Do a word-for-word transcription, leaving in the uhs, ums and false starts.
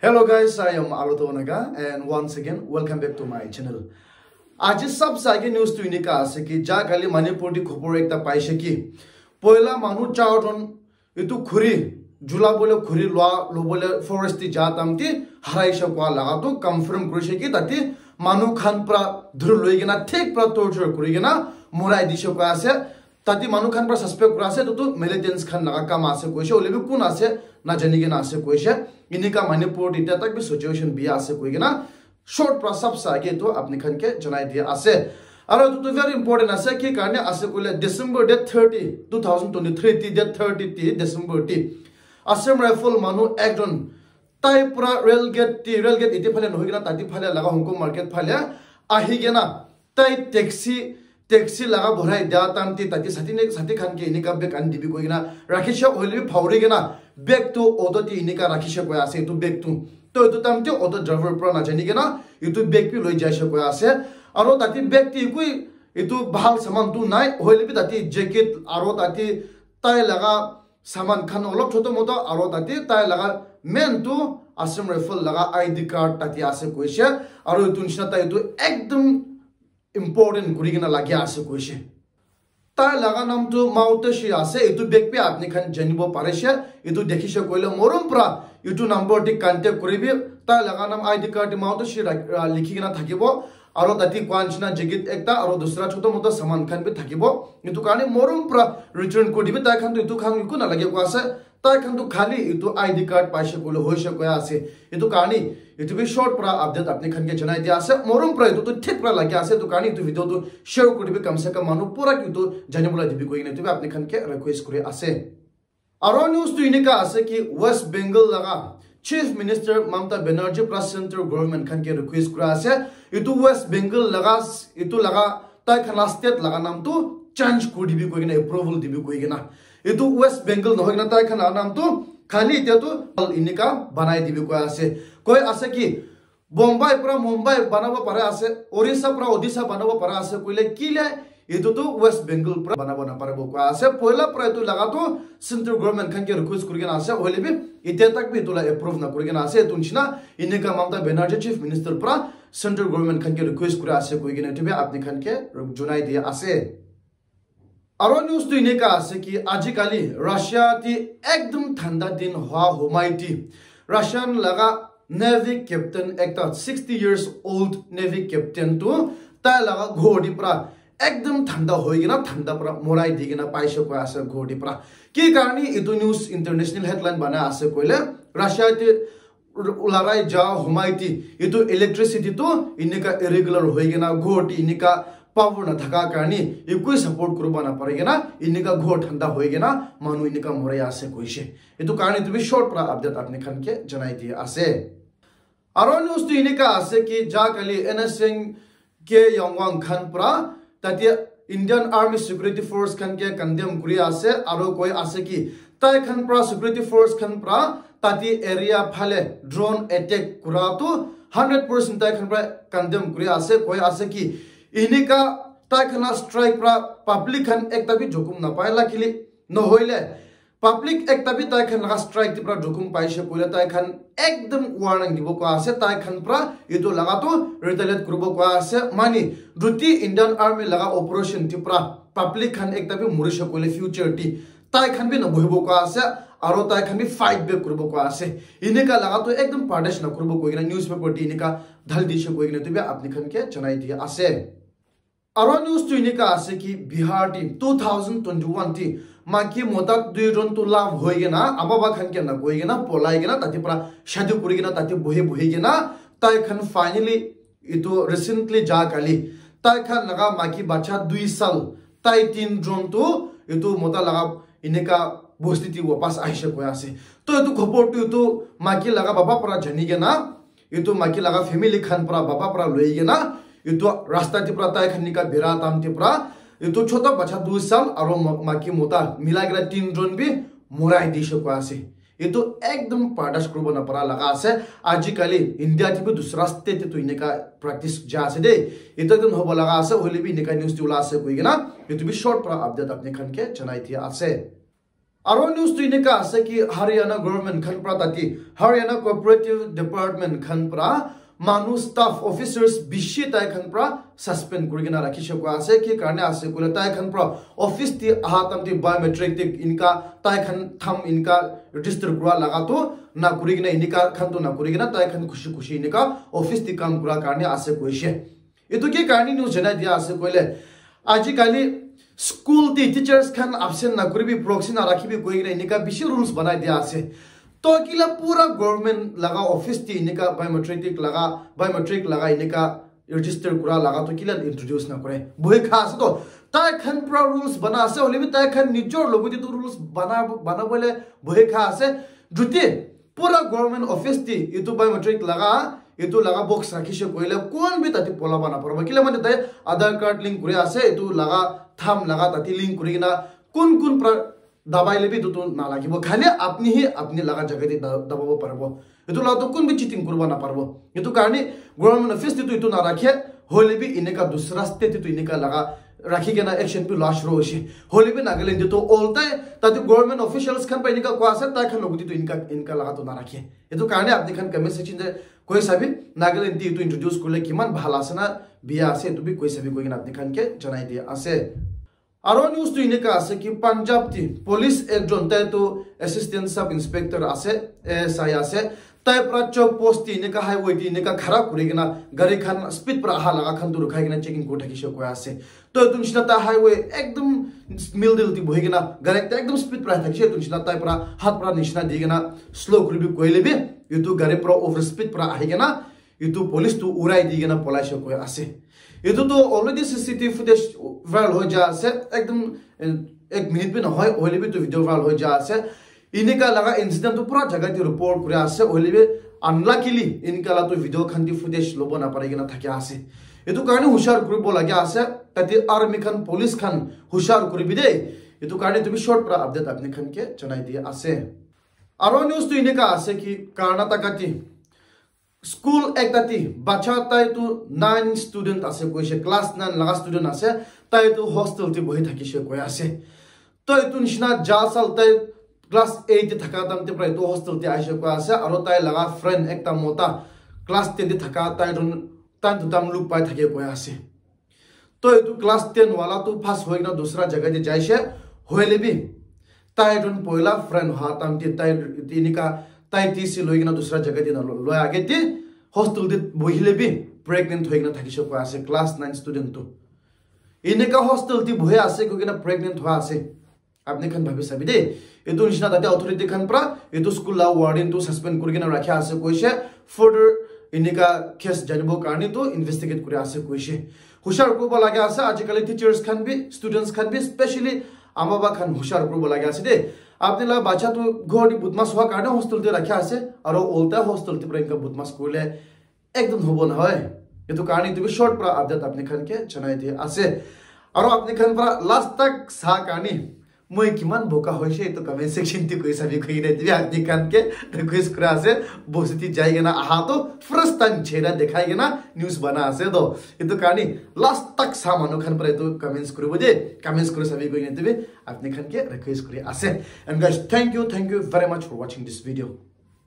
Hello guys, I am Aluto Naga and once again welcome back to my channel. Aji sab se age news tu enika ase ki ja kali Manipur di khobor ekta paise ki poila manu charjon itu khuri jula bole khuri lua lobole forest ti ja tam ti harai sha kwa laga tu confirm kuri she ki tati manu khan pra dhur loi kena thik pra torture kuri kena morai di sha kwa ase. Tati manu khan pra suspect kura ase, etu tu militants khan laga kam ase koise, hoile bi kun ase najani kena ase koise. Enika Manipur te tak bi situation biya ase koi kena short pra sab sa ke tu apni khan ke janai dia ase. Aro etu tu very important ase, ki karne ase koile December date thirty, two thousand twenty-three ti date thirty ti December ti Assam Rifle manu ekjon tai pura rail gate ti, rail gate iti phale nohoi kena tati phale laga Hongkong market phale ahi kena tai taxi taxi laga borai dia tam ti tati sati ne sati khan ke enika bag ani dibi koi kena rakhisha, hoile bi phauri kena bag tu auto ti enika rakhisha koi ase etu bag tu. To etu tam ti auto driver pra najani kena etu bag bi loi jaisha koi ase. Aro tati bag ti ekoi etu bhal saman tu nai, hoile bi tati jacket aro tati tai laga saman khan olop choto moto aro tati tai laga main tu Assam Rifle laga I D card tati ase koise. Aro etu nishina tai etu ekdum important kuri kena lagia ase koise. Tai laga nam tu Mautashi ase, etu bag bi apni khan janibo pare she, etu dekhi she koile morom pra etu number di contact kuri bi. Tai laga nam I D card di Mautashi rak- ah, likhi kena thakibo. Aro tati kwan china jacket ekta aro dusra choto moto saman khan bi thakibo. Etu karne morom pra return kuri dibi, tai khan tu etu khan eku nalage koi ase. Tai khan tu khali etu I D card paise koile hoise koi ase. Etu karne etu bi short pra update apni khan ke janai dia ase. Morom pra etu tu thik pra lagi ase. Etu karne etu video tu share kuri dibi, kam se kam manu pura ki etu jani bola dibi koi kena etu bi apni khan ke request kuri ase. Aro news tu enika ase ki West Bengal laga Chief Minister Mamata Banerjee pra central government khan ke request kura ase. Etu West Bengal laga etu laga tai khan la state laga nam tu change kuri dibi koi kena, approval dibi koi kena. Etu West Bengal nohoi kena tai khan la nam tu khali etia tu enika banai dibi koi ase. Koi ase ki Bombay pra Mumbai banabo pare ase, Orissa pra Odisha banabo pare ase koile kile etu tu West Bengal pra banabo na paribo koi ase. Poila pra etu laga tu central government khan ke request kuri kena ase, hoile bi etia tak bi etu la approve na kuri kena ase. Etu nishina enika Mamata Banerjee Chief Minister pra central government khan ke request kuri ase koi kena etu bi apni khan ke junai dia ase. Aro news tu enika ase ki ajikali Russia ti ekdum thanda din hua humai ti Russian laga navy captain ekta, sixty years old navy captain tu tai laga ghor di pra ekdum thanda hoi kena thanda pra morai di kena paise koi ase ghor di pra. Ki karne etu news international headline bana ase koile Russia ti larai ja humai ti etu electricity tu enika irregular hoi kena ghor ti enika power na thaka karne ekoi support kuribo na pare kena enika ghor thanda hoi kena manu enika morai ase koise. Etu karne etu bi short pra update apni khan ke janai di ase. Aro news tu enika ase ki ja kali N S N K Yangwang khan pra tate Indian Army Security Force khan ke condemn kuri ase aro koi ase ki tai khan pra security force khan pra tate area phale drone attack kura tu hundred percent tai khan pra condemn kuri ase, koi ase ki enika tai khan la strike pra public khan ekta bi jokhom na pai lakili nohoile public ekta bi tai khan laga strike te pra dukum paise koile tai khan ekdum warning dibo koi ase, tai khan pra etu laga tu retaliate kuribo koi ase. Mani duti Indian Army laga operation te pra public khan ekta bi morise koile future te tai khan bi nabohibo koi ase, aro tai khan bi fight back kuribo koi ase. Enika laga tu ekdum bardash na kuribo koi kena newspaper te enika dhal dise koi kena tu bi apni khan ke janai dia ase. Aro news tu enika ase ki Bihar ti two thousand twenty-one ti maki mota dui jon tu love hoi kena ama ba khan ke na koi kena polai kena tati pra shadi kuri kena tati bohi bohi kena tai khan finally etu recently ja kali tai khan laga maki bacha dui sal tai tin jon tu etu mota laga enika bosti ti wapas ahishe koi ase. To etu khobor tu etu maki laga baba pra jani kena etu maki laga family khan pra baba pra loi kena etu rasta te pra tai khan nika bera tam te pra etu chota bacha dui sal aro ma- maki mota milai kena tin jon bi morai di she koi ase. Etu ekdum bardash kuribo na para laga ase. Ajikali India te bi dusra state te tu enika practice ja ase de. Etu ekdum hobo laga ase, hoile bi enika news te ula ase koi kena etu bi short pra update apni khan ke janai dia ase. Aro news tu enika ase ki Haryana government khan pra tati, Haryana Cooperative Department khan pra manu staff officers bishi tai khan pra suspend kuri kena rakhishe koi ase. Ki karne ase koile tai khan pra office ti aha time ti biometric ti enika tai khan tham enika register kura laga tu na kuri kena enika khan tu na kuri kena tai khan khushi khushi enika office ti kam kura karne ase koishe. Etu ki karne news janai dia ase koile, ajikali school ti teachers khan absent na kuribi, proxy na rakhibi koi kena enika bishi rules banai dia ase. To kila pura government laga office ti enika biometric laga, biometric laga enika register kura laga to kila introduce na kore? Bohi kha ase to. Tai khan pura rules bana ase, hoile bi tai khan nijor logo te to rules bana, bana bole bohi kha ase. Juti pura government office ti etu biometric laga, etu laga box rakhishe koile kun bi tate polaba na paribo. Kila mane tai Aadhaar card link kuri ase, etu laga tham laga tate link kuri kena kun kun pra dabai le bi etu tu na lagibo. Khali apni hi apni laga jaga te da-, dababo paribo. Etu la tu kun bi cheating kuribo na paribo. Etu karne government office te tu etu na rakhe, hoile bi enika dusra state te tu enika laga rakhi kena action bi loa shuru hoishe. Hoile bi Nagaland te tu all time tate government officials khan pra enika koa ase, tai khan logo te tu enika, enika laga tu na rakhe. Etu karne apni khan comment section te koi sabi, Nagaland te etu introduce kurle kiman bhal ase na biya ase, etu bi koi sabi koi kena apni khan ke janai dia ase. Aro news tu enika ase ki Punjab ti police ekjon, tai tu assistant sub inspector ase, A S I ase, tai pra chowk post ti enika highway ti enika khara kuri kena gari khan speed pra aha laga khan tu rukhai kena checking kuri thakishe koi ase. To etu nishina tai highway ekdom middle ti bohi kena gari ekta ekdom speed pra thakishe, etu nishina tai pra hat pra nishina di kena slow kuri bi koile bi etu gari pra over speed pra ahi kena etu police tu urai di kena polaishe koi ase. Etu tu already C C T V footage viral hoi ja ase, ekdom, eh, ek minute bi nohoi, hoile bi tu video viral hoi ja ase. Enika laga incident tu pura jaga te report kuri ase, hoile bi unluckily enika la tu video khan te footage lobo na pari kena thaki ase. Etu karne hushar kuribo lage ase, tate army khan, police khan hushar kuribi de. Etu karne tu bi short pra update apni khan ke janai dia ase. Aro news tu enika ase ki Karnataka ti school ekta ti bacha, tai tu nine student ase koishe, class nine laga student ase, tai tu hostel ti bohi thakishe koi ase. To etu nishina ja sal tai class eight ti thaka time te pra etu hostel ti aishe koi ase, aro tai laga friend ekta mota class ten ti thaka, tai tu time to time look pai thake koi ase. To etu class ten wala tu pass hoi kena dusra jaga te jaishe, hoile bi tai jun poila friend oha time te tai enika tai T C loi kena dusra jaga te na lo-, loi age te hostel te bohile bi pregnant hoi kena thakishe koi ase class nine student tu. Enika hostel te bohi ase koi kena pregnant hoi ase. Apni khan bhabi sabi de, etu nishina tate authority khan pra etu school la warden tu suspend kuri kena rakhi ase koishe, further enika case janibo karne tu investigate kuri ase koishe. Hushar kuribo lage ase, ajikali teachers khan bi, students khan bi, specially ama ba khan hushar kuribo lage ase de. Apni la bacha tu ghor di budmas hua karne hostel te rakhi ase, aro olta hostel te pra enika budmas kurile ekdom hobo nohoi. Etu karne etu bi short pra update apni khan ke janai di ase. Aro apni khan pra last tak sa karne moi kiman boka hoishe etu comment section te koi sabi koi kena etu bi apni khan ke request kura ase. Bosti jai kena aha to first time chehra dekhai kena news bana ase to. Etu karne last tak sa manu khan pra etu comments kuribo de, comments kuri sabi koi kena etu bi apni khan ke request kuri ase. And guys, thank you, thank you very much for watching this video.